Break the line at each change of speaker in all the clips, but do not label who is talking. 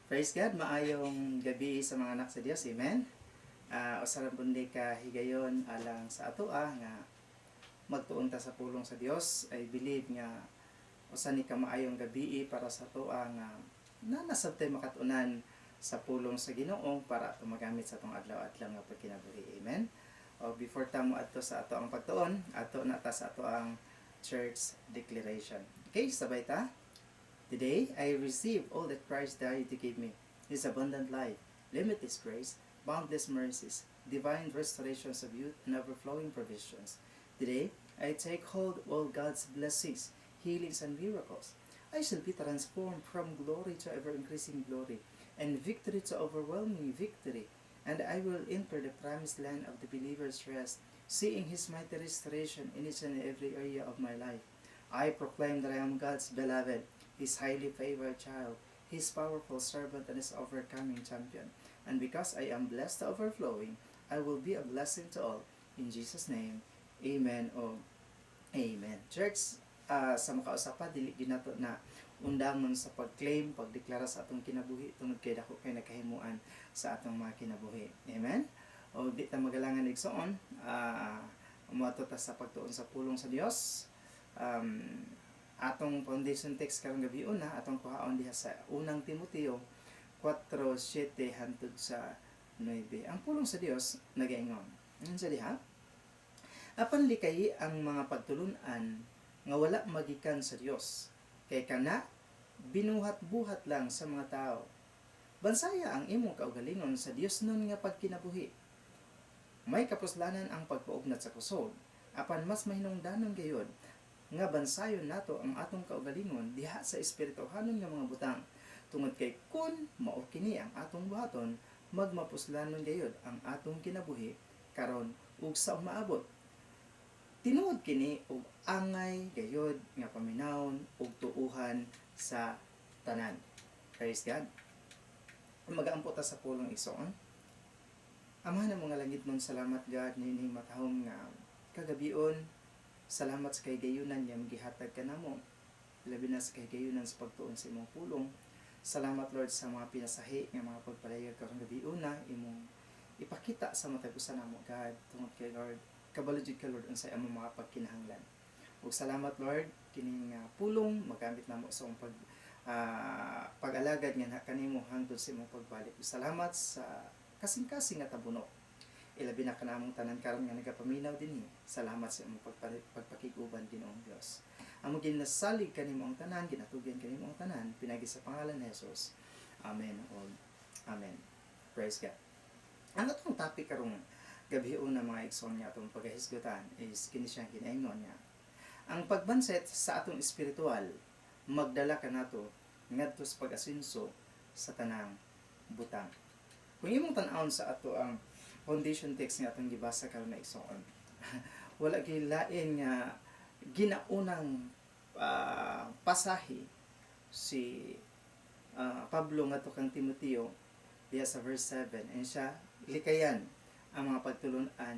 Praise God, maayong gabi sa mga anak sa Dios. Amen. Usa ra bundi ka higayon alang sa atoa nga magtuon ta sa pulong sa Dios. I believe nga usa ni ka maayong gabi para sa atoa nga nanasabtay makatunan sa pulong sa Ginoo para ato magamit sa atong adlaw-adlaw nga pagkinabuhi. Amen. O before ta mo adto sa ato ang pagtuon, adto na ta sa ato ang church declaration. Okay, sabay ta. Today, I receive all that Christ died to give me: His abundant life, limitless grace, boundless mercies, divine restorations of youth, and overflowing provisions. Today, I take hold of all God's blessings, healings, and miracles. I shall be transformed from glory to ever increasing glory, and victory to overwhelming victory. And I will enter the promised land of the believer's rest, seeing His mighty restoration in each and every area of my life. I proclaim that I am God's beloved, His highly favored child, His powerful servant, and His overcoming champion. And because I am blessed to overflowing, I will be a blessing to all. In Jesus' name, amen o amen. Church, sa makausa pa, dili gyud nato na undangon sa pag-claim, pagdeklara sa atong kinabuhi tungod kay dako kay nakahimuan sa atong mga kinabuhi. Amen? O di ta magalangan, igsoon, muadto ta sa pagtuon sa pulong sa Dios. Atong foundation text karong gabi una, atong kuhaon diha sa Unang Timoteo 4:7 hangtod sa 9. Ang pulong sa Dios nagaingon. Unsa diha? Apan likayi ang mga pagtulunan nga wala magikan sa Dios. Kay kana binuhat-buhat lang sa mga tao. Bansaya ang imong kaugalingon sa Diosnon nga pagkinabuhi. May kapuslanan ang pagpaugnat sa kusog, apan mas mahinungdanon gayod nga bansayon nato ang atong kaugalingon diha sa espirituhanon nga mga butang, tungod kay kun mao kini ang atong buhaton, magmapuslanon gayud ang atong kinabuhi karon ug sa umaabot. Tinuod kini og angay gayud nga paminawon ug tuuhan sa tanan. Praise God. Magaampo ta sa pulong, igsoon. Amahan ng mga langit nun, salamat, God, niining matahom nga kagabion. Salamat sa kahigayunan nga gihatag ka namo. Labi na sa kahigayunan sa pagtuon sa imong pulong. Salamat, Lord, sa mga pinasahi nga mga pagpalayag karong gabiuna imong ipakita sa matag usa namo, God, tungod kay, Lord, kabalo jud ka, Lord, unsay among mga pagkinahanglan. Ug salamat, Lord, kining pulong magamit namo sa imong pag-alagad nga na kanimo hangtod sa imong pagbalik. Ug salamat sa kasing-kasing nga tabunok. Ilabi na kanamong tanan karon nga nagapaminaw dinhi. Salamat sa imong pagpakig-uban, Ginoong Dios. Among ginasalig kanimo ang tanan, ginatugyan kanimo ang tanan, pinagi sa pangalan ni Jesus. Amen ug amen. Praise God. Ang atong topic karong gabi una, mga igsoon, nga atong pagahisgutan is kini siyang ginaingon niya. Ang pagbanset sa atong espiritual magdala kanato ngadto sa pag-asenso sa tanang butang. Kung imong tan-awon sa ato ang foundation text nga atong gibasa karon na, igsoon, wala gyud lain nga ginaunang pasahe si Pablo ngadto kang Timoteo diha sa verse 7 and siya, likayan ang mga pagtulunan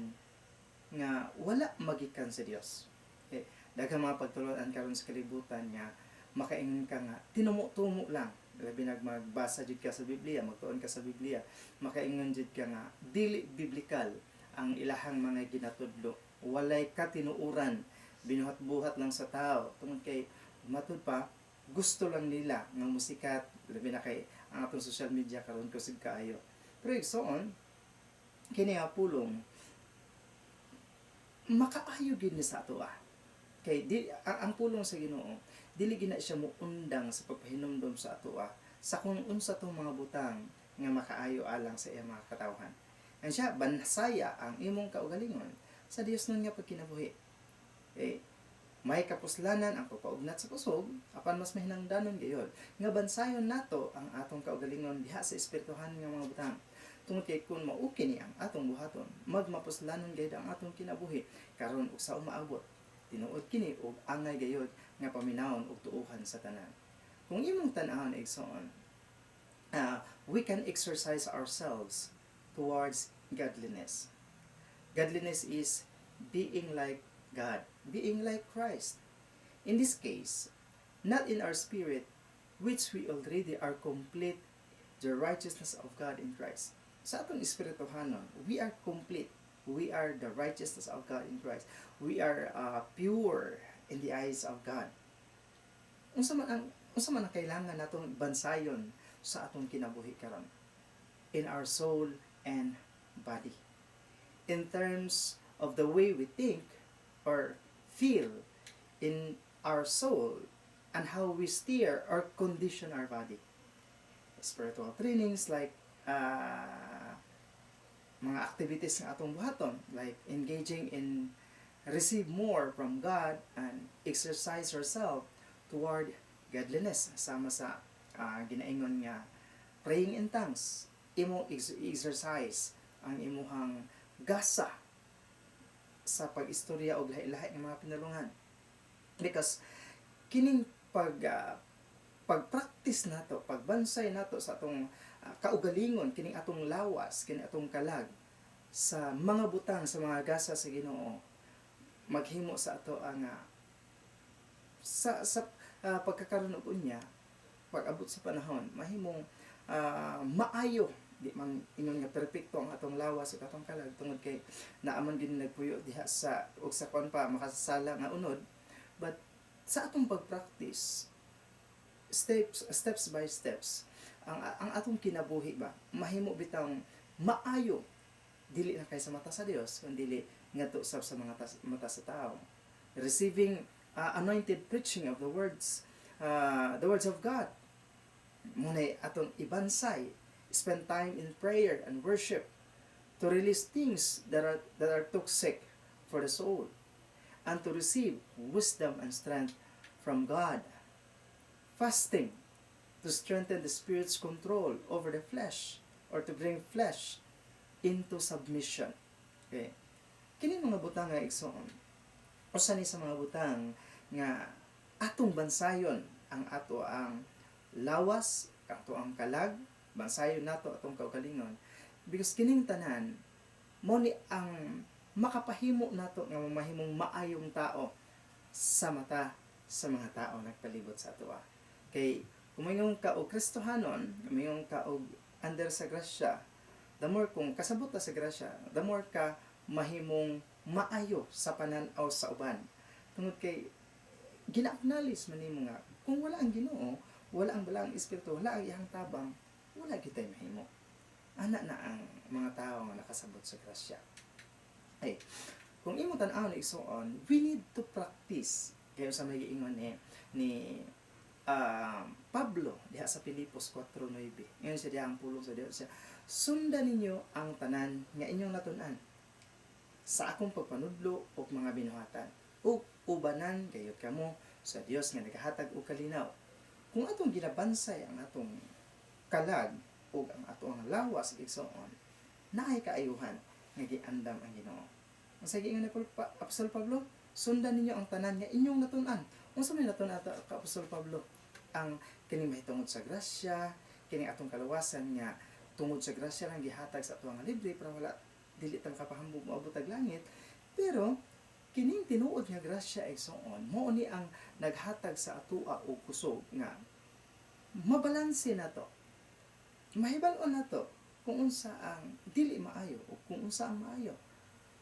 nga wala magikan sa Dios. Okay. Daghang mga pagtulunan karon sa kalibutan nga makaingon ka nga tinumo-tumo lang, labi nag magbasa jud ka sa Biblia, magtuon ka sa Biblia, makaingon jud ka nga dili biblical ang ilahang mga ginatudlo, walay katinuoran, binuhat-buhat lang sa tao tungod kay matud pa gusto lang nila nga musikat, labi na kay ang atong social media karon kusog kaayo. Pero igsoon, kini nga pulong makaayo gyud ni sa ato ah. Kay di ang pulong sa Ginoo, dili gina siya muundang sa pagpahinumdom sa ato ah, sa kung unsa tong mga butang nga makaayo alang sa iyang mga katawhan. Ang siya, bansaya ang imong kaugalingon sa Diosnon nga pagkinabuhi. Eh, may kapuslanan ang pagpaugnat sa kusog, apan mas mahinangdanon gayod nga bansayon nato ang atong kaugalingon diha sa espirituhan nga mga butang. Tungod kay kung mao kini ang atong buhaton, magmapuslanon gayud ang atong kinabuhi karon ug sa umaabot. Tinuod kini og angay gayud nga paminawon ug tuuhan sa tanan. Kung imong tan-awon, igsoon, we can exercise ourselves towards godliness. Godliness is being like God, being like Christ. In this case, not in our spirit, which we already are complete the righteousness of God in Christ. Sa atong espirituhanon, we are complete. We are the righteousness of God in Christ. We are pure in the eyes of God. Unsa man ang kailangan natong bansayon sa atong kinabuhi karon? In our soul and body. In terms of the way we think or feel in our soul and how we steer or condition our body. Spiritual trainings like mga activities nga atong buhaton, like engaging in receive more from God and exercise yourself toward godliness, sama sa ginaingon nga praying in tongues, imo exercise ang imuhang gasa sa pag-istorya og lahi-lahi nga mga pinulungan, because kining pag-practice nato, pagbansay nato sa atong kaugalingon, kining atong lawas, kining atong kalag sa mga butang, sa mga gasa sa Ginoo, maghimo sa ato ang sa pagkakaroon og unya, pag-abot sa panahon, mahimong maayo. Di man ingon nga perpekto ang atong lawas ug atong kalag, tungod kay naa man gyud nagpuyo diha sa ug sa kuan pa, makasasala nga unod, but sa atong pag-practice, steps steps by steps, ang atong kinabuhi ba, mahimo bitang maayo, dili na kay sa mata sa Dios, kundi ngadto sab sa mga mata sa tao, receiving anointed preaching of the words of God. Muna'y atong ibansay, spend time in prayer and worship to release things that are toxic for the soul and to receive wisdom and strength from God. Fasting to strengthen the spirit's control over the flesh or to bring flesh into submission. Okay. Kini mga butang nga, igsoon, usa ni sa mga butang nga atong bansayon ang ato ang lawas, ato ang kalag, bansayon nato atong kaugalingon, because kining tanan mo ni ang makapahimo nato nga mamahimong maayong tao sa mata sa mga tao nagpalibot sa atoa. Kay kung moingon ka og Kristohanon, moingon ka og under sa grasya, the more kung kasabot ta sa grasya, the more ka mahimong maayo sa panan-aw sa uban. Tungod kay gina-acknowledge man nimo nga kung wala ang Ginoo, wala ang Balaang Espiritu, wala ang iyang tabang, wala kitay mahimo. Ana na ang mga tao nga nakasabot sa grasya. Ay, kung imo tan-awon, igsoon, we need to practice. Kaya sa may giingon ni Pablo diha sa Filipos 4:9. Ngayon siya diha ang pulong sa Dios siya: "Sundan ninyo ang tanan nga inyong natun-an sa akong pagpanudlo ug mga binuhatan, ug ubanan gayud kamo sa Dios nga nagahatag og kalinaw." Kung atong ginabansay ang atong kalag ug ang atong lawas, igsoon, naay kaayuhan nga giandam ang Ginoo. Ang sa giingon ni Apostol Pablo, "Sundan ninyo ang tanan nga inyong natun-an." Unsa may natun-an ka Apostol Pablo? Ang kining mahitungod sa grasya, kining atong kaluwasan nga tungod sa grasya lang gihatag sa ato nga libre, pero wala, dili ta makapahambog moabot og langit. Pero kining tinuod nga grasya, igsoon, mao ni ang naghatag sa atoa og kusog nga mabalanse nato, mahibal-on nato kung unsa ang dili maayo o kung unsa ang maayo.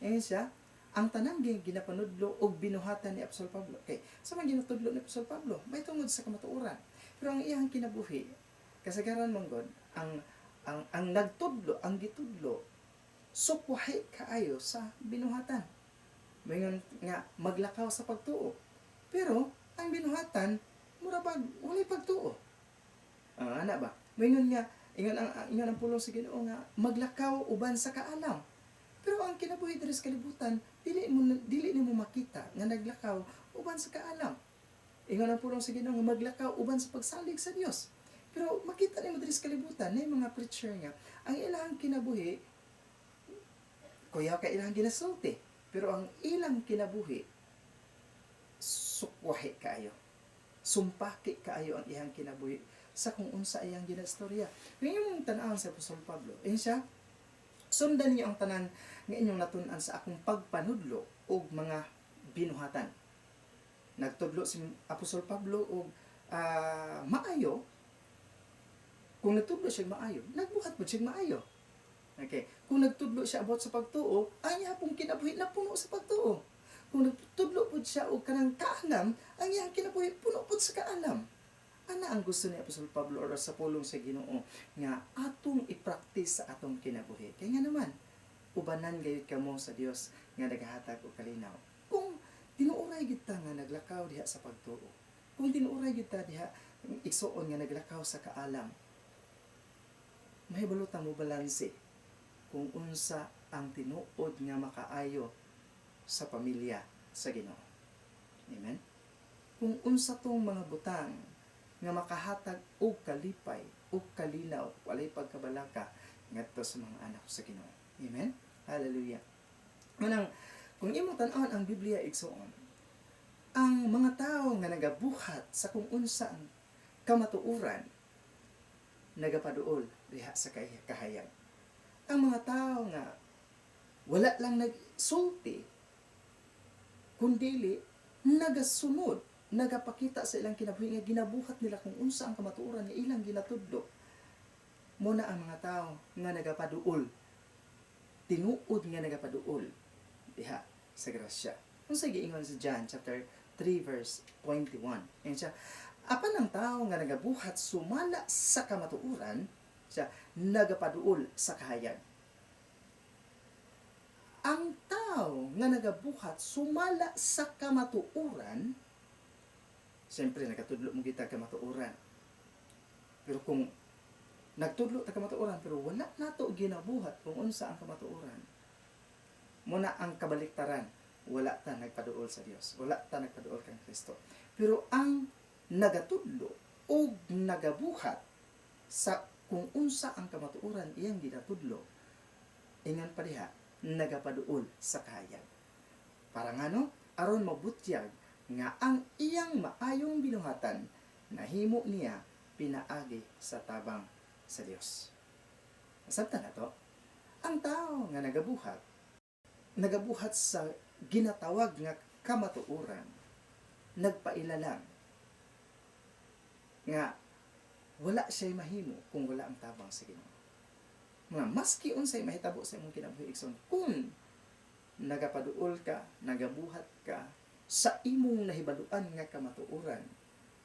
Ingon siya, ang tanan ginapanudlo og binuhatan ni Apostol Pablo. Okay, sa man ginatudlo ni Apostol Pablo, may tungod sa kamatuoran. Pero ang iyang kinabuhi, kasagaran man god, ang nagtudlo, ang gitudlo, sukwahi kaayo sa binuhatan. Moingon nga maglakaw sa pagtuo. Pero ang binuhatan, mura bag walay pagtuo. Ah, ana ba? Moingon nga ingon ang pulong sa Ginoo nga maglakaw uban sa kaalam. Pero ang kinabuhi diri sa kalibutan, dili nimo makita nga naglakaw uban sa kaalam. Ingon ang pulong sa Ginoo nga maglakaw uban sa pagsalig sa Dios. Pero makita nimo diri sa kalibutan na mga preacher nga ang ilang kinabuhi kuyaw kay ilang ginasulti, pero ang ilang kinabuhi sukwahi kaayo. Sumpaki kaayo ang iyang kinabuhi sa kung unsa iyang ginastorya. Kung imong tan-awon sa Apostol Pablo, ingon siya, "Sundan niyo ang tanan nga inyong natun-an sa akong pagpanudlo ug mga binuhatan." Nagtudlo si Apostol Pablo og maayo. Kung nagtudlo siya maayo, nagbuhat pud siya maayo. Okay. Kung nagtudlo siya about sa pagtuo, ang iya pong kinabuhi napuno sa pagtuo. Kung nagtudlo pud siya og kanang kaalam, ang iyang kinabuhi puno pud sa kaalam. Ana ang gusto ni Apostol Pablo or sa pulong sa Ginoo nga atong i-practice sa atong kinabuhi. Kaya nga naman, ubanan gayud kamo sa Dios nga nagahatag og kalinaw. Kung tinuoray gid ta nga naglakaw diha sa pagtuo, kung tinuoray gid ta diha, igsuon, nga naglakaw sa kaalam, mahibalo ta mo balanse kung unsa ang tinuod nga makaayo sa pamilya sa Ginoo. Amen. Kung unsa tong mga butang nga makahatag og kalipay ug kalinaw, walay pagkabalaka ngadto sa mga anak sa Ginoo. Amen. Hallelujah. Manang kung imong tan-awon ang Biblia, igsuon, ang mga tao nga nagabuhat sa kung unsa ang kamatuoran nagapaduol diha sa kahayag. Ang mga tao nga wala lang nagsulti kundili nagasunod, nagapakita sa ilang kinabuhi nga ginabuhat nila kung unsa ang kamatuoran nga ilang ginatudlo, mo na ang mga tao nga nagapaduol, tinuod nga nagapaduol diha sa grasya. Unsa giingon sa John chapter 3 verse 21? Ingon siya, apan ang tao nga nagabuhat sumala sa kamatuoran, siya nagapaduol sa kahayag. Ang tao nga nagabuhat sumala sa kamatuoran, siyempre nagatudlo mo kita kamatuoran. Pero kung nagtudlo ta kamatuoran pero wala nato ginabuhat kung unsa ang kamatuoran, mo na ang kabaliktaran, wala ta nagpaduol sa Dios, wala ta nagpaduol kang Kristo. Pero ang nagatudlo og nagabuhat sa kung unsa ang kamatuoran iyang ginatudlo, ingan pa diha, nagapaduol sa kahayag. Para ngano? Aron mabutyag nga ang iyang maayong binuhatan nahimo niya pinaagi sa tabang sa Dios. Nasabtan na to? Ang tao nga nagabuhat, nagabuhat sa ginatawag nga kamatuoran, nagpaila lang nga wala siya'y mahimo kung wala ang tabang sa Ginoo. Nga maski unsay mahitabo sa imong kinabuhi, igsoon, kung nagapaduol ka, nagabuhat ka sa imong nahibaluan nga kamatuoran,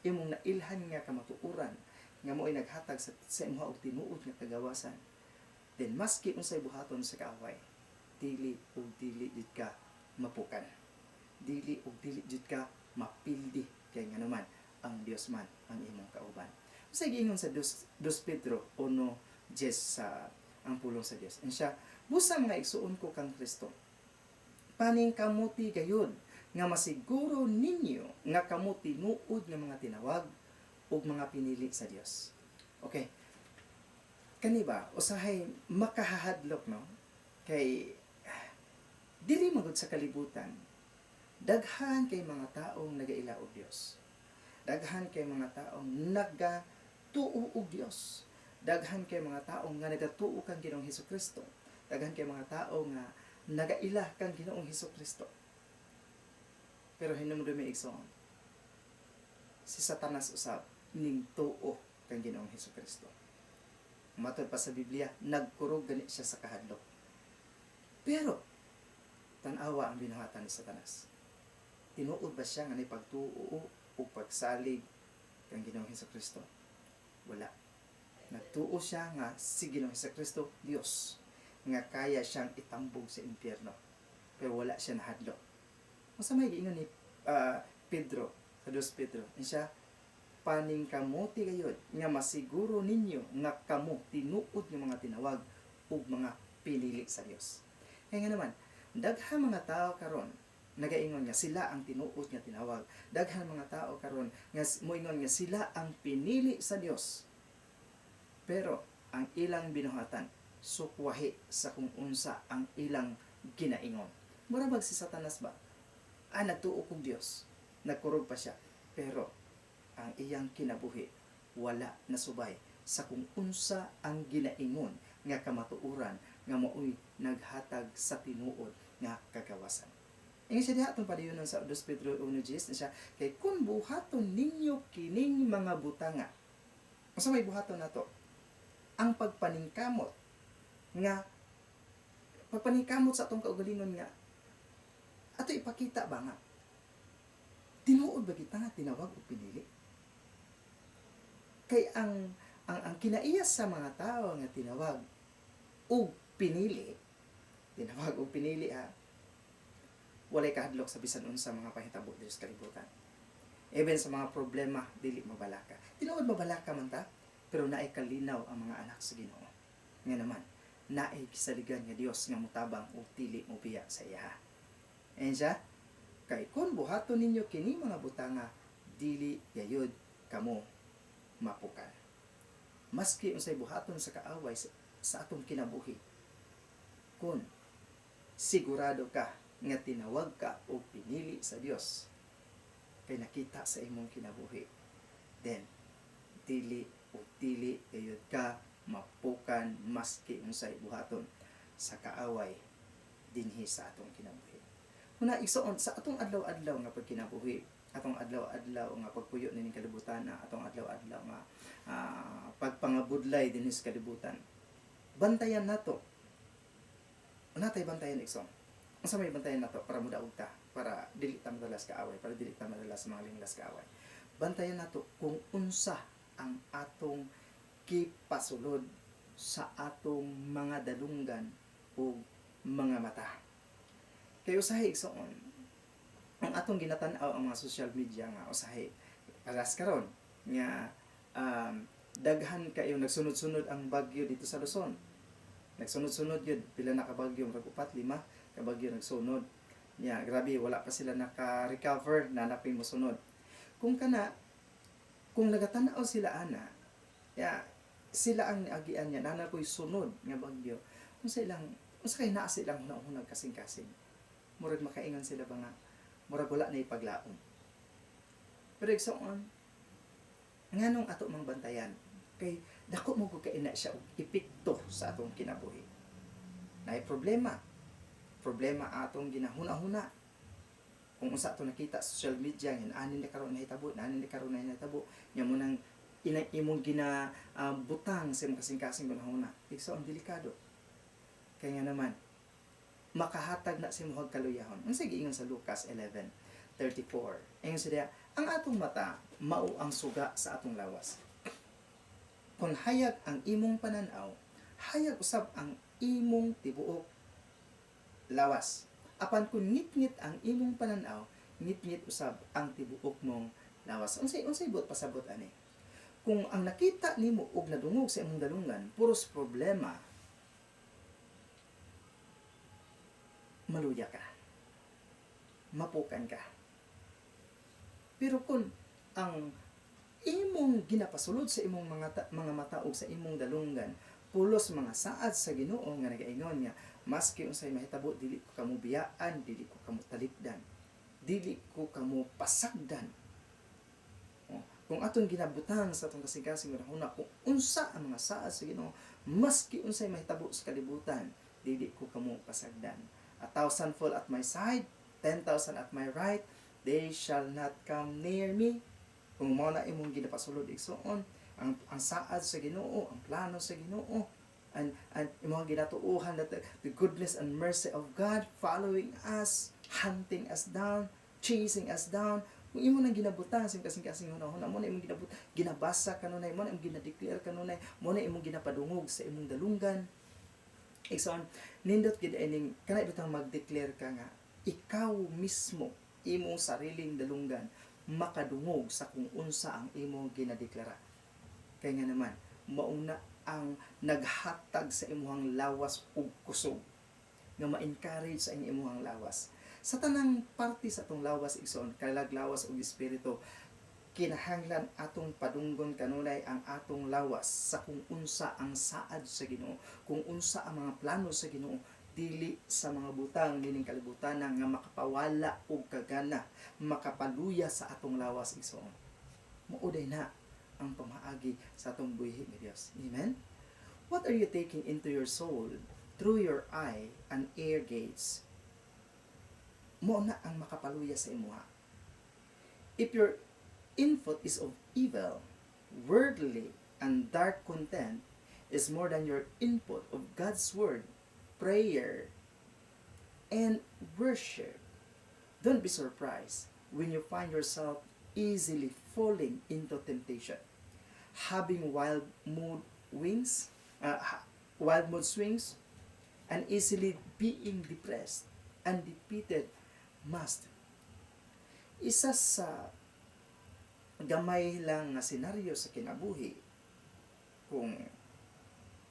imong nailhan nga kamatuoran nga mo'y naghatag sa imuha og tinuod nga kagawasan, then maski unsay buhaton sa kaaway, dili ug dili jud ka mapukan. Dili ug dili jud ka mapildi kay nganuman ang Dios man ang imong kauban. Sa giingon sa 2 Pedro 1:10 sa ang pulong sa Dios. And siya, busa mga igsuon ko kang Kristo, paningkamuti gayud nga masiguro ninyo nga kamo tinuod nga mga tinawag ug mga pinili sa Dios. Okay. Kani ba usahay makahahadlok, no? Kay dili magud sa kalibutan, daghan kay mga taong nagaila og Dios. Daghan kay mga taong nagatuo og Dios. Daghan kay mga taong nga nagatuo kang Ginoong Hesus Kristo. Daghan kay mga tao nga nagaila kang Ginoong Hesus Kristo. Pero hinumdumi, igsoon, si Satanas usab ning tuo kang Ginoong Hesus Kristo. Matod pa sa Biblia, nagkurog gani siya sa kahadlok. Pero tan-awa ang binuhatan ni Satanas. Tinuod ba siya nga pagtuo o pagsalig kang Ginoong Hesus Kristo? Wala. Nagtuo siya nga si Ginoong Hesus Kristo Dios nga kaya siyang itambog sa impyerno. Pero wala siya nahadlok. Unsa may giingon ni Pedro sa 2 Pedro? Ingon siya, paningkamuti gayud nga masiguro ninyo nga kamo tinuod nga mga tinawag ug mga pinili sa Dios. Kaya nga naman, daghan mga tao karon nagaingon nga sila ang tinuod nga tinawag. Daghan mga tao karon nga moingon nga sila ang pinili sa Dios. Pero ang ilang binuhatan sukwahi sa kung unsa ang ilang ginaingon. Mura bag si Satanas ba? Ah, nagtuo kog Dios. Nagkurog pa siya. Pero ang iyang kinabuhi wala nasubay sa kung unsa ang ginaingon nga kamatuoran nga maoy naghatag sa tinuod nga kagawasan. Ingon siya diha, atong padayonon sa 2 Pedro 1:10 na siya, kay kung buhaton ninyo kining mga butanga. Unsa may buhaton nato? pagpaningkamot nga pagpaningkamot sa atong kaugalingon nga ato ipakita ba nga tinuod ba kita nga tinawag o pinili. Kay ang kinaiya sa mga tao nga tinawag ug pinili, tinawag ug pinili ha, walay kahadlok sa bisan unsa mga pahitabo diri sa kalibutan. Even sa mga problema, dili mabalaka. Tinuod mabalaka man ta, pero naay kalinaw ang mga anak sa Ginoo. Nga naman, naay gisaligan nga Dios nga mutabang ug dili mobiya sa iya. Ayan siya, kay kung buhaton ninyo kini mga butanga, dili gayud kamo mapukan. Maski unsay buhaton sa kaaway sa atong kinabuhi, kung sigurado ka nga tinawag ka o pinili sa Dios, kay nakita sa imong kinabuhi, then dili o dili gayud ka mapukan maski unsay buhaton sa kaaway dinhi sa atong kinabuhi. Una, igsoon, sa atong adlaw-adlaw nga pagkinabuhi, atong adlaw-adlaw nga pagpuyo nining kalibutan, na atong adlaw-adlaw nga pagpangabudlay dinhi sa kalibutan, bantayan nato. Natay bantayan, igsoon. Unsa may bantayan nato para modaog ta, para dili ta madala sa kaaway, para dili ta madala sa mga linglas kaaway? Bantayan nato kung unsa ang atong gipasulod sa atong mga dalunggan o mga mata. Kay usahay, igsoon, ang atong ginatan-aw ang mga social media nga usahay paras karon nga daghan kayo nagsunod-sunod ang bagyo dito sa Luzon. Nagsunod-sunod yun, pila na kabagyo, murag upat, lima kabagyo nagsunod. Ya, grabe, wala pa sila naka-recover na napay mosunod. Kung kana, kung nagatanaw sila ana, ya, sila ang agian niya, nana ko'y sunod nga bagyo. Kung sa ilang, unsa kay naa sa ilang hunahuna kasing-kasing? Murag makaingon sila ba nga, murag wala na ipaglaom. Pero igsoon, nganong ato mang bantayan? Kay dako mo gud kay na siya og epekto sa atong kinabuhi. Naay problema. Problema atong ginahuna-huna. Kung unsa ato nakita sa social media, nga ani na karon nahitabo, ani na karon nahitabo, nya mo nang ina imong gina butang sa imong kasing-kasing hunahuna. Igsoon, delikado. Kaya nga naman, makahatag na sa imong kaluyahon. Ang sige ingon sa Lucas 11:34. Ingon siya, "Ang atong mata mao ang suga sa atong lawas. Kung hayag ang imong pananaw, hayag usab ang imong tibuok lawas. Apan kung ngit-ngit ang imong pananaw, ngit-ngit usab ang tibuok mong lawas." Unsay buot pasabot ani? Kung ang nakita nimo og nadungog sa imong dalungan puros problema, maluya ka. Mapukan ka. Pero kung ang imong ginapasulod sa imong mga mata ug sa imong dalunggan pulos mga saad sa Ginoo nga nagaingon nga maski unsay mahitabo, dili ko kamo biyaan, dili ko kamo talikdan, dili ko kamo pasagdan. Oh, kung atong ginabutang sa atong kasing-kasing hunahuna kung unsa ang mga saad sa Ginoo, maski unsay mahitabo sa kalibutan, dili ko kamo pasagdan. "A thousand fall at my side, 10,000 at my right, they shall not come near me." Kung mao na imong ginapasulod, igsoon, ang saad sa Ginoo, ang plano sa Ginoo, and imong ginatuohan that the goodness and mercy of God following us, hunting us down, chasing us down. Kung imo nang ginabutang sa kasing-kasing hunahuna, mo na imong ginabasa kanunay, mo na imong ginadeclare kanunay, mo na imong ginapadungog sa imong dalunggan. Igsoon, nindot gid ining kanay bitang mag-declare ka nga ikaw mismo, imong sariling dalunggan makadungog sa kung unsa ang imong ginadeklara. Kaya nga naman, mauna ang naghatag sa imuhang lawas ug kusog nga ma-encourage sa imuhang lawas. Sa tanang parte sa atong lawas, igsoon, kalag, lawas ug espiritu, kinahanglan atong padunggon kanunay ang atong lawas sa kung unsa ang saad sa Ginoo, kung unsa ang mga plano sa Ginoo, dili sa mga butang nining kalibutan nga makapawala og kagana, makapaluya sa atong lawas, igsoon. Mao day na ang pamaagi sa atong buhi nga Dios. Amen. What are you taking into your soul through your eye and ear gates? Mo na ang makapaluya sa imuha. If your input is of evil, worldly, and dark content, is more than your input of God's Word, prayer, and worship, don't be surprised when you find yourself easily falling into temptation, having wild mood swings, and easily being depressed and defeated must. Isa sa gamay lang nga senaryo sa kinabuhi, kung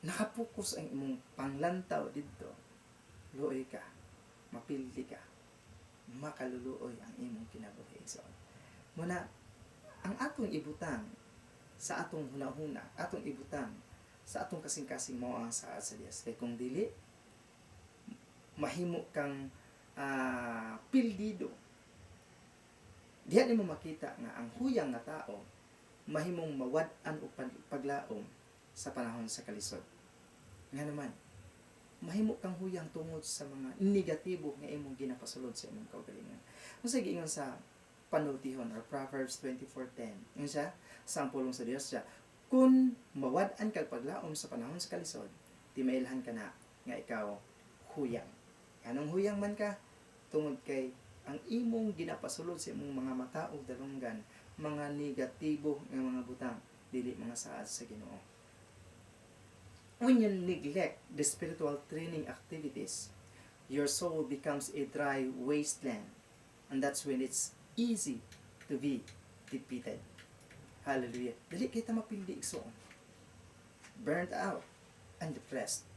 nakapokus ang imong panglantaw didto, luoy ka, mapildi ka, makaluluoy ang imong kinabuhi. So, muna, ang atong ibutang sa atong hunahuna, atong ibutang sa atong kasing-kasing mao ang saad sa Dios. Kay kung dili, mahimo kang pildido. Diha nimo makita nga ang huyang nga tao mahimong mawad-an og paglaom sa panahon sa kalisod. Nga naman, mahimo kang huyang tungod sa mga negatibo nga imong ginapasulod sa imong kaugalingon. Unsa giingon sa Panultihon or Proverbs 24:10? Ingon siya, sa ang pulong sa Dios siya, "Kung mawad-an kag paglaom sa panahon sa kalisod, timailhan ka na nga ikaw huyang." Anong huyang man ka? Tungod kay ang imong ginapasulod sa imong mga mata ug dalunggan, mga negatibo nga mga butang, dili mga saad sa Ginoo. When you neglect the spiritual training activities, your soul becomes a dry wasteland. And that's when it's easy to be defeated. Hallelujah. Dili kita mapildi, igsoon. Burnt out and depressed.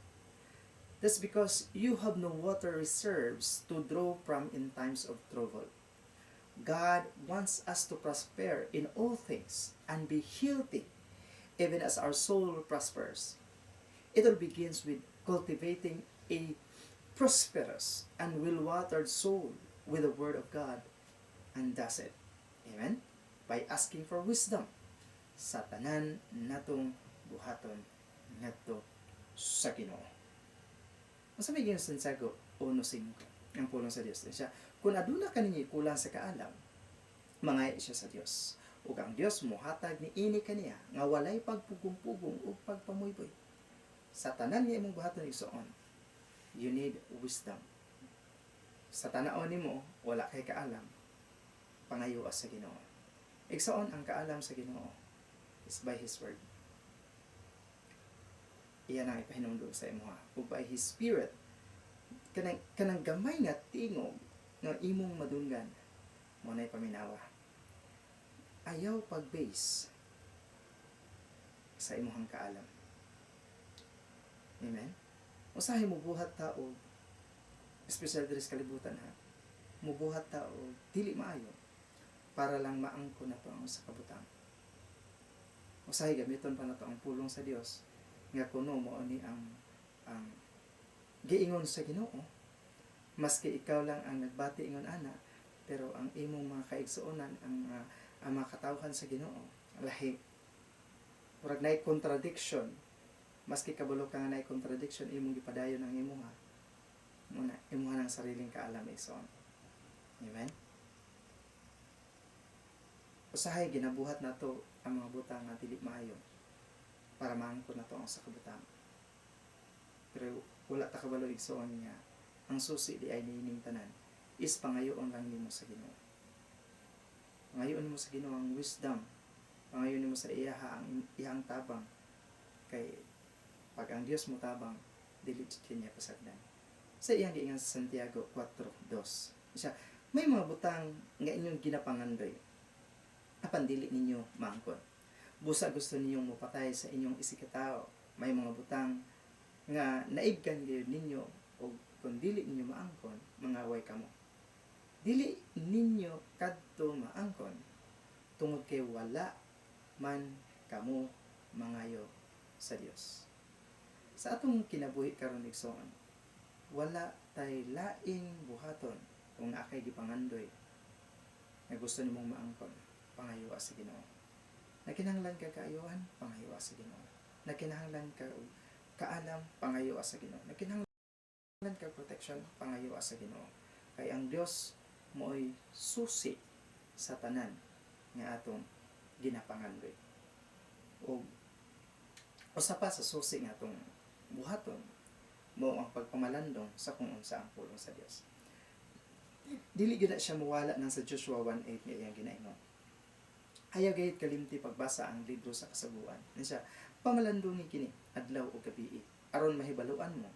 That's because you have no water reserves to draw from in times of trouble. God wants us to prosper in all things and be healthy, even as our soul prospers. It all begins with cultivating a prosperous and well-watered soul with the Word of God, and does it. Amen? By asking for wisdom sa tanan natong buhaton ngadto sa Ginoo. Unsa may giingon sa Santiago 1:5? Ang pulong sa Dios siya, "Kung aduna kaninyo kulang sa kaalam, mangayo siya sa Dios. Ug ang Dios mohatag ni ini kaniya nga walay pagpugong-pugong ug pagpamuyboy." Sa tanan nga imong buhaton, igsoon, you need wisdom. Sa tanaw nimo, wala kay kaalam, pangayo sa Ginoo. Igsoon, ang kaalam sa Ginoo is by His Word. Iyan ang ipahinumdum sa imuha. Ug by His Spirit, kanang gamay nga tingog nga imong madunggan, mao na'y paminawa. Ayaw pag-base sa imuhang kaalam. Amen? Usahay mo buhat ta og, especially diri sa kalibutan ha, mubuhat ta og dili maayo para lang maangkon nato ang usa ka butang. Usahay gamiton pa nato ang pulong sa Dios nga kuno mao ni ang giingon sa Ginoo, maski ikaw lang ang nagbati ingon ana, pero ang imong mga kaigsuonan, ang mga katawhan sa Ginoo, lahi. Murag naay contradiction. Maski kabalo ka nga naay contradiction, imong gipadayon ang imuha. Muna imuha ng sariling kaalam, igsoon. Amen. Usahay ginabuhat nato ang mga butang nga dili maayo para maangkon nato ang usa ka butang, pero wala ta kabalo, igsoon, nga ang susi di ay niining tanan is pangayoon lang nimo sa Ginoo. Pangayoon nimo sa Ginoo ang wisdom. Pangayoon nimo sa iyaha ang iyang tabang, kay pag ang Dios mo tabang, dili jud niya pasagdan. Sa iyang giingon sa Santiago 4:2 siya, "May mga butang nga inyong ginapangandoy apan dili ninyo maangkon. Busa gusto ninyong mopatay sa inyong isigkatawo. May mga butang nga naigkan gayud ninyo og kung dili ninyo maangkon, mangaway kamo. Dili ninyo kadto maangkon tungod kay wala man kamo mangayo sa Dios." Sa atong kinabuhi karon, igsoon, wala tay laing buhaton. Kung naa kay gipangandoy nga gusto nimong maangkon, pangayo sa Ginoo. Nagkinahanglan ka kaayuhan, pangayo sa Ginoo. Nagkinahanglan ka og kaalam, pangayo sa Ginoo. Nagkinahanglan ka protection, pangayo sa Ginoo. Kay ang Dios mo'y susi sa tanan nga atong ginapangandoy. Og Usa pa sa susi nga atong buhaton mao ang pagpamalandong sa kung unsa ang pulong sa Dios. Dili gyud na siya muwala nang sa Joshua 1:8 nga iyang ginaingon. Ayaw gayud kalimti pagbasa ang libro sa Kasuguan. Ano siya, pamalandungi kini adlaw ug gabii aron mahibaluan mo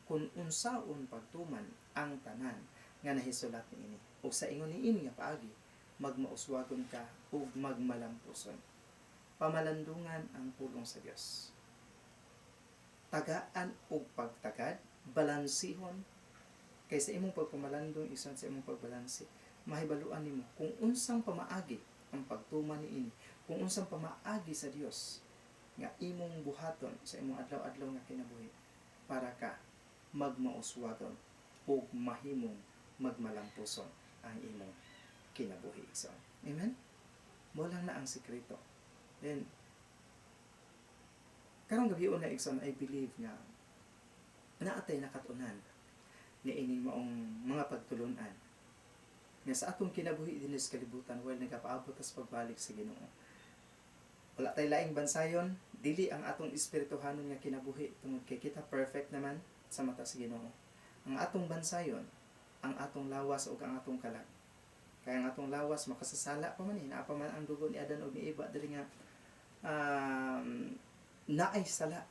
kung unsaon pagtuman ang tanan nga nahisulat niini. Ug sa ingon niini nga paagi, magmauswagon ka ug magmalampuson. Pamalandungan ang pulong sa Dios. Tagaan og pagtagad, balansihon kay sa imong pagpamalandong isan sa imong pagbalanse, mahibaluan nimo kung unsang pamaagi ang pagtuman niini, kung unsang pamaagi sa Dios nga imong buhaton sa imong adlaw-adlaw nga kinabuhi para ka magmauswagon ug mahimong magmalampuson ang imong kinabuhi. So, amen? Mao lang na ang sekreto. Then, karong gabii na, igsoon, I believe nga naa tay nakatunan niining maong mga pagtulunan nga sa atong kinabuhi dinhi sa kalibutan while nagapaabot tas pagbalik sa Ginoo. Wala tay laing bansayon, dili ang atong espirituhanon nga kinabuhi tungod kay kita perfect naman sa mata sa Ginoo. Ang atong bansayon, ang atong lawas ug ang atong kalag. Kaya ang atong lawas makasasala pa man eh, naa pa man ang dugo ni Adan ug ni Eva diri nga naay sala.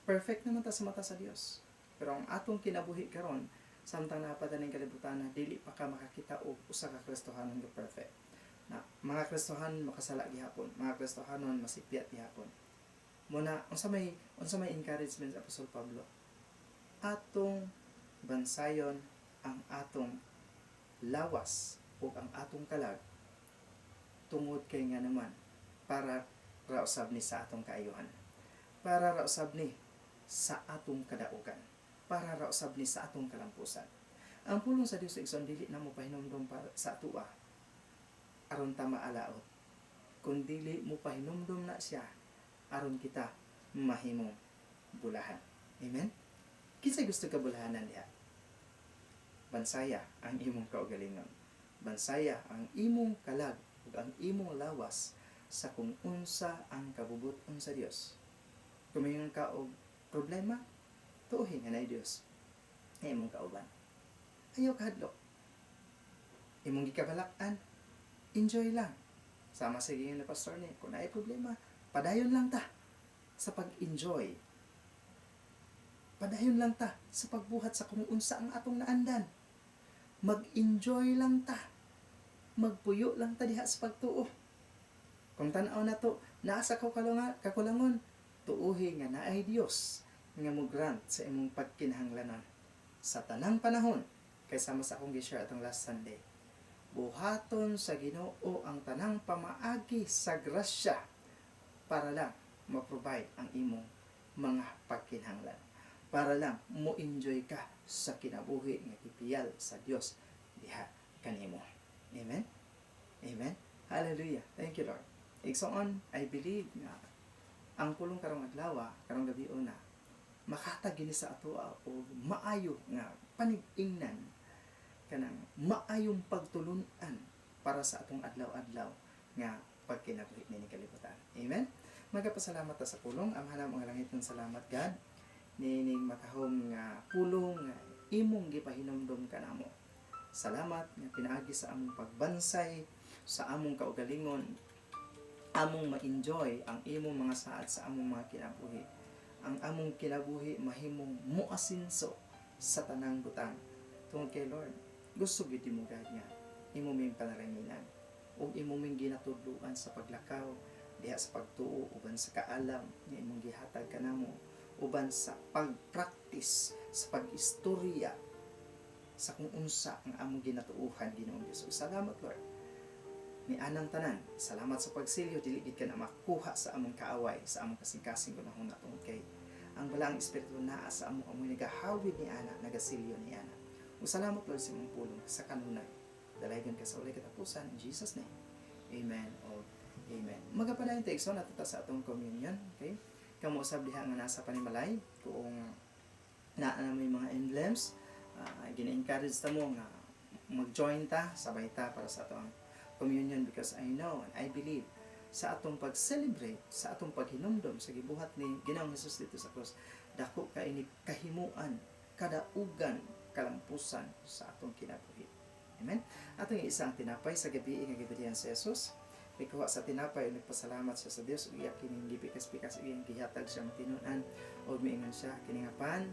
Perfect naman ta sa mata sa Dios. Pero ang atong kinabuhi karon samtang naa pa ning kalibutan na dili pa ka makakita og usa ka Kristohanon nga perfect. Na mga Kristohanon makasala gihapon, mga Kristohanon masipyat gihapon. Muna unsa may encouragement sa Apostol Pablo? Atong bansayon ang atong lawas ug ang atong kalag tungod kay nga naman para ra usab ni sa atong kaayuhan. Para ra usab ni sa atong kadaugan. Para ra usab ni sa atong kalampusan. Ang pulong sa Dios, igsoon, dili na mo pahinumdom para sa atoa aron ta maalaot. Kun dili mo pahinumdom na siya aron kita mahimong bulahan. Amen? Kinsay gusto kabulahanan diha? Bansaya ang imong kaugalingon. Bansaya ang imong kalag ug ang imong lawas sa kung unsa ang kabubut-on sa Dios. Kung mayroon ka og problema, tuohi nga naay Dios nga imong kauban. Ayaw kahadlok. Imong gikabalak-an, enjoy lang. Sama sa giingon ni Pastor ni, kung naay problema, padayon lang ta sa pag-enjoy. Padayon lang ta sa pagbuhat sa kung unsa ang atong naandan. Mag-enjoy lang ta. Magpuyo lang ta diha sa pagtuo. Kung tan-aw na to, naa sa kakulangon, tuuhi nga naay Dios nga mo grant sa imong pagkinahanglanon sa tanang panahon kay sama sa akong gi-share atong last Sunday. Buhaton sa Ginoo ang tanang pamaagi sa grasya para lang ma-provide ang imong mga pagkinahanglan. Para lang mo enjoy ka sa kinabuhi nga gipiyal sa Dios diha kanimo. Amen? Amen? Hallelujah. Thank you, Lord. Igsoon, I believe nga ang pulong karong adlaw, karong gabii na, makahatag gini sa atoa og maayo nga panig-ingnan kanang maayong pagtulunan para sa atong adlaw-adlaw nga pagkinabuhi niini kalibutan. Amen? Magapasalamat ta sa pulong. Amahan mga langit ng salamat, God, niining matahom nga pulong nga imong gipahinumdom kanamo. Salamat nga pinaagi sa among pagbansay sa among kaugalingon, among ma-enjoy ang imong mga saad sa among mga kinabuhi. Ang among kinabuhi mahimong muasinso sa tanang butang. Tungod kay Lord, gusto gid mo, God, nga imo ming panalanginan ug imo ming ginatudloan sa paglakaw diha sa pagtuo uban sa kaalam nga imong gihatag kanamo, uban sa pag-practice sa pag-istorya sa kung unsa ang among ginatuuhan, Ginoong Dios. Ug salamat, Lord, ni anang tanan. Salamat sa pagsilyo, dili gid ka na makuha sa among kaaway, sa among kasing-kasing gunahuna tungod kay ang Balaang Espiritu naa sa amo, amoy nagahawid ni ana, nagasilyo ni ana. Ug salamat, Lord, sa imong pulong sa kanunay. Dalaygon ka sa walay katapusan, in Jesus' name. Amen o amen. Magapadayon ta, igsoon, adto ta sa atong communion, okay? Kamo usab diha nga nasa panimalay, kung naa na may mga emblems, gina-encourage ta mo nga mag-join ta, sabay ta para sa atong communion because I know and I believe Sa atong pag-celebrate, sa atong paghinumdom sa gibuhat ni Ginoong Hesus didto sa cross, dako kay ni kahimuan, kadaugan, kalampusan sa atong kinabuhi. Amen. Atong iisa ang tinapay sa gabi nga gibilihan si Jesus. Mikuha sa tinapay, nagpasalamat siya sa Dios ug iya kining gipikas-pikas, iyang gihatag sa matinunan ug miingon siya, "Kini nga pan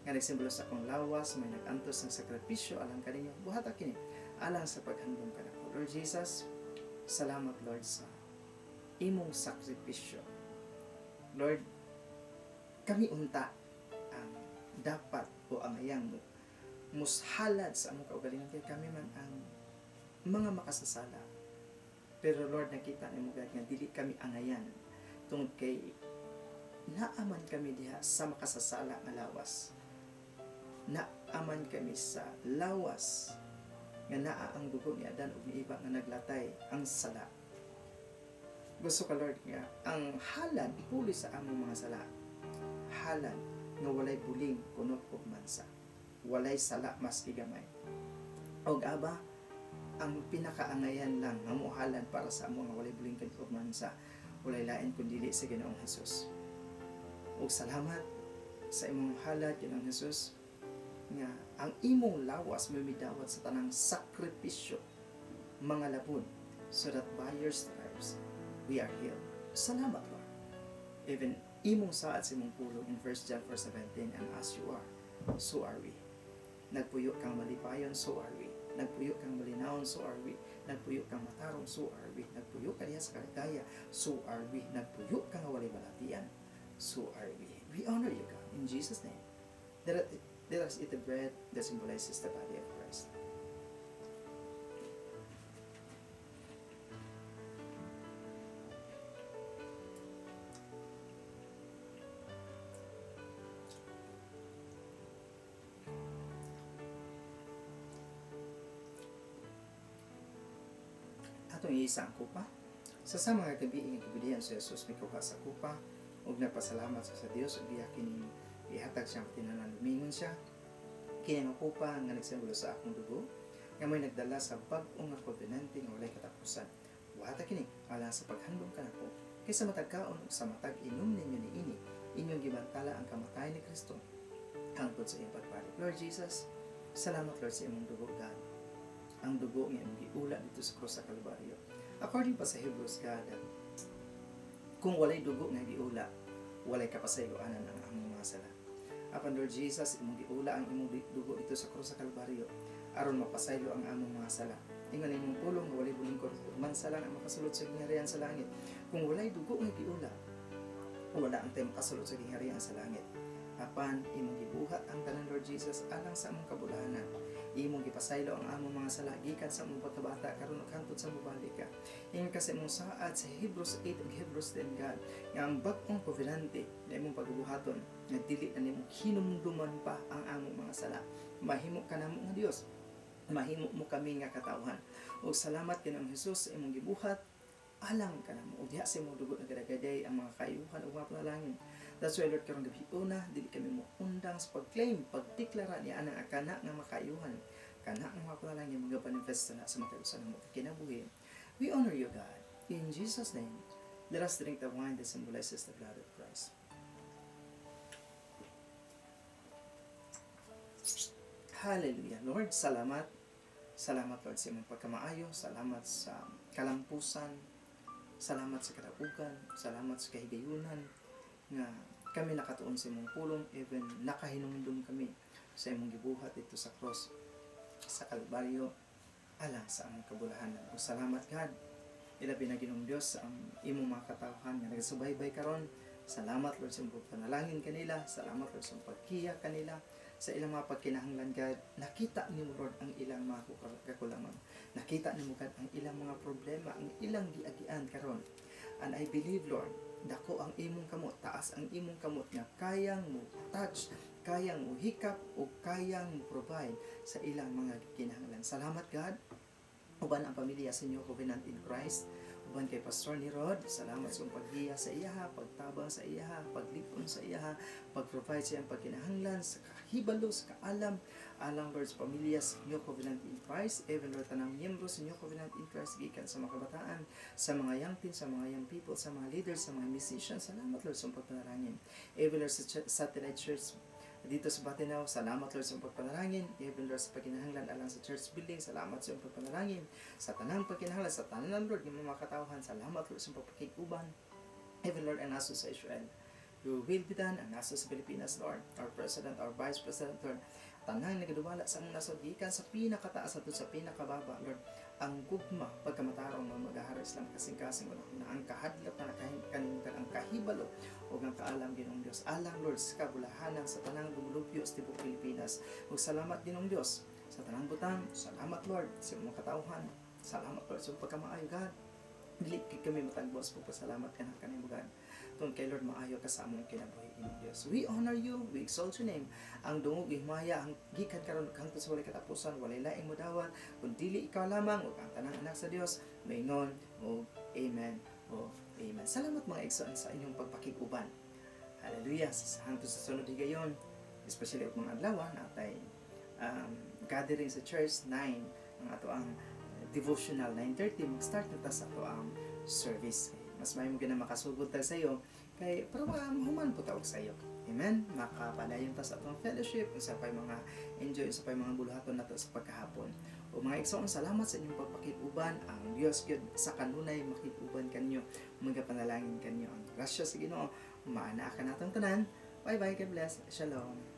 nga nagsimbolo sa akong lawas, may nag-antos ng sakripisyo alang kaninyo. Buhata kini alang sa paghandom kanako." Lord Jesus, salamat, Lord, sa imong sakripisyo. Lord, kami unta ang dapat o ang ayang mo mushalad sa among kaugalingon kay kami man ang mga makasasala. Pero Lord, nakita nimo, God, nga dili kami angayan tungod kay naaman kami diha sa makasasala nga lawas. Naaman kami sa lawas nga naa ang dugo ni Adan ug ni Eva nga naglatay ang sala. Gusto ka, Lord, nga ang halad puli sa among mga sala. Halad nga walay buling, kunot ug mansa. Walay sala maski gamay. Og Aba, ang pinakaangayan lang nga mohalad para sa among nga walay buling, kunot ug mansa, walay lain kun dili sa Ginoong Hesus. Ug salamat sa imong halad, Ginoong Hesus, nga ang imong lawas may midawat sa tanang sakripisyo, mga labon, so that by your stripes we are healed. Salamat, Lord. Even imong saad sa imong pulong in 1 John 4:17, "And as you are, so are we." Nagpuyo kang malipayon, so are we. Nagpuyo kang malinawon, so are we. Nagpuyo kang matarong, so are we. Nagpuyo ka diha sa kaligaya, so are we. Nagpuyo ka nga walay balatian, so are we. We honor you, God, in Jesus' name. Let us eat the bread that symbolizes the body of Christ. Atong iisa ang kupa. Sa mga gabi nga gibilihan si Jesus, mikuha sa kupa ug nagpasalamat siya sa Dios ug iya kining ihatag siyang tinunan. Miingon siya, "Kini nga kupa nga nagsimbolo sa akong dugo nga may nagdala sa bag-o nga kobenante nga walay katapusan. Buhata kini alang sa paghandom kanako. Kay sa matag kaon ug sa matag inom ninyo niini, inyong gibantala ang kamatayon ni Kristo hangtod sa iyang pagbalik." Lord Jesus, salamat, Lord, sa imong dugo, God, ang dugo nga imong giula didto sa krus sa Kalbaryo. According pa sa Hebrews, God, kung walay dugo nga giula, walay kapasayloanan ang among mga sala. Apan Lord Jesus, imong giula ang imong dugo didto sa krus sa Kalbaryo aron mapasaylo ang among mga sala. Ingon imong pulong nga walay bulingkod mansa lang ang makasulod sa gingharian sa langit. Kung walay dugo nga giula, wala ang tayo makasulod sa gingharian sa langit. Apan imong gibuhat ang tanan, Lord Jesus, alang sa among kabulahanan. Imong gipasaylo ang among mga sala gikan sa among pagkabata karon ug hangtod sa mobalik ka. Ingon ka sa imong saad sa Hebrews 8 ug Hebrews 10, God, nga ang bag-ong kovenante na imong pagbuhaton nga dili na nimo hinumduman pa ang among mga sala. Mahimo ka namo nga Dios. Mahimo mo kami nga katawhan. Ug salamat, Ginoong Hesus, sa imong gibuhat alang kanamo. Ug diha sa imong dugo nagadagaday ang mga kayuhan ug mga panalangin. That's why, Lord, karong gabi una, dili kami mo undang sa pag-claim, pagdeklara ni ana kana nga makayuhan, kana nga mga panalangin mga manifest na sa matag usa namo kinabuhi. We honor you, God. In Jesus' name, let us drink the wine that symbolizes the blood of Christ. Hallelujah. Lord, salamat. Salamat, Lord, sa imong pagkamaayo. Salamat sa kalampusan. Salamat sa kadaugan. Salamat sa kahigayunan nga kami nakatuon sa imong pulong, even nakahinumdum kami sa imong gibuhat didto sa cross sa Kalbaryo alang sa among kabulahanan. O salamat, God. Ilabi na, Ginoong Dios, sa ang imong mga katawhan nga nagasubaybay karon. Salamat, Lord, sa imong panalangin kanila. Salamat, Lord, sa imong pagkiya kanila sa ilang mga pagkinahanglan, God. Nakita nimo, Lord, ang ilang mga kakulangan. Nakita nimo, God, ang ilang mga problema, ang ilang giagian karon. And I believe, Lord, dako ang imong kamot, taas ang imong kamot nga kayang mo touch, kayang mo hikap o kayang mo provide sa ilang mga kinahanglan. Salamat, God. Uban ang pamilya sa New Covenant in Christ. Uban kay Pastor ni Rod, salamat sa iyong paggiya sa iyaha, pagtabang sa iyaha, paglig-on sa iyaha, pag-provide sa iyang pagkinahanglan, sa kahibalo, sa kaalam, alang, Lord, sa pamilya sa New Covenant in Christ, even, Lord, tanang miyembro sa New Covenant in Christ, gikan sa mga kabataan, sa mga young teens, sa mga young people, sa mga leaders, sa mga musicians. Salamat, Lord, sa iyong pagpanalangin. Even, Lord, sa Satellite Church dito sa Batinaw, salamat, Lord, sa iyong pagpanalangin. Even, Lord, sa pagkinahanglan alang sa church building, salamat sa iyong pagpanalangin. Sa tanang pagkinahanglan, sa tanan, Lord, ng mga katawhan, salamat, Lord, sa iyong pagpakig-uban. Even, Lord, ang nasod sa Israel. Your will be done, ang nasod sa Pilipinas, Lord. Our President, our Vice President, Lord. Tanang nagaduwala sa among nasod, gikan sa pinakataas ato sa pinakababa, Lord. Ang gugma, pagkamatarong nga magahari sila kasing-kasing wala na ang kahadlok na kaningkan ang kahibalo ug ang kaalam, Ginoong Dios, alang, Lord, sa kabulahanan sa tanang lumulupyo sa tibuok Pilipinas. Ug salamat, Ginoong Dios, sa tanang butang. Salamat, Lord, sa imong katawhan. Salamat, Lord, sa imong pagkamaayo, God. Dili kay kami matagbo sa pagpasalamat kanimo, God. Tungod kay, Lord, maayo ka sa among kinabuhi, Ginoong Dios. We honor you, we exalt your name. Ang dungog himaya ang gikan karon hangtod sa walay katapusan, walay laing modawat kun dili ikaw lamang, ug ang tanang anak sa Dios moingon og amen o amen. Salamat, mga igsoon, sa inyong pagpakig-uban. Hallelujah. Sa hangtod sa sunod higayon, especially og mga adlaw natay gathering sa church 9, ang ato ang devotional 9:30, mag-start na ta sa ato ang service. Mas may mo gina makasugod ta sa iyo kay para mahuman po ta og sayo. Amen. Makapadayon ta sa atong fellowship, unsa pay mga enjoy, unsa pay mga buluhaton nato sa pagkahapon. O mga igsoon, salamat sa inyong pagpakig-uban. Ang Dios gyud sa kanunay makig-uban kanyo, magapanalangin kanyo. Ang grasya sa Ginoo maanaa kanatong tanan. Bye bye, God bless. Shalom.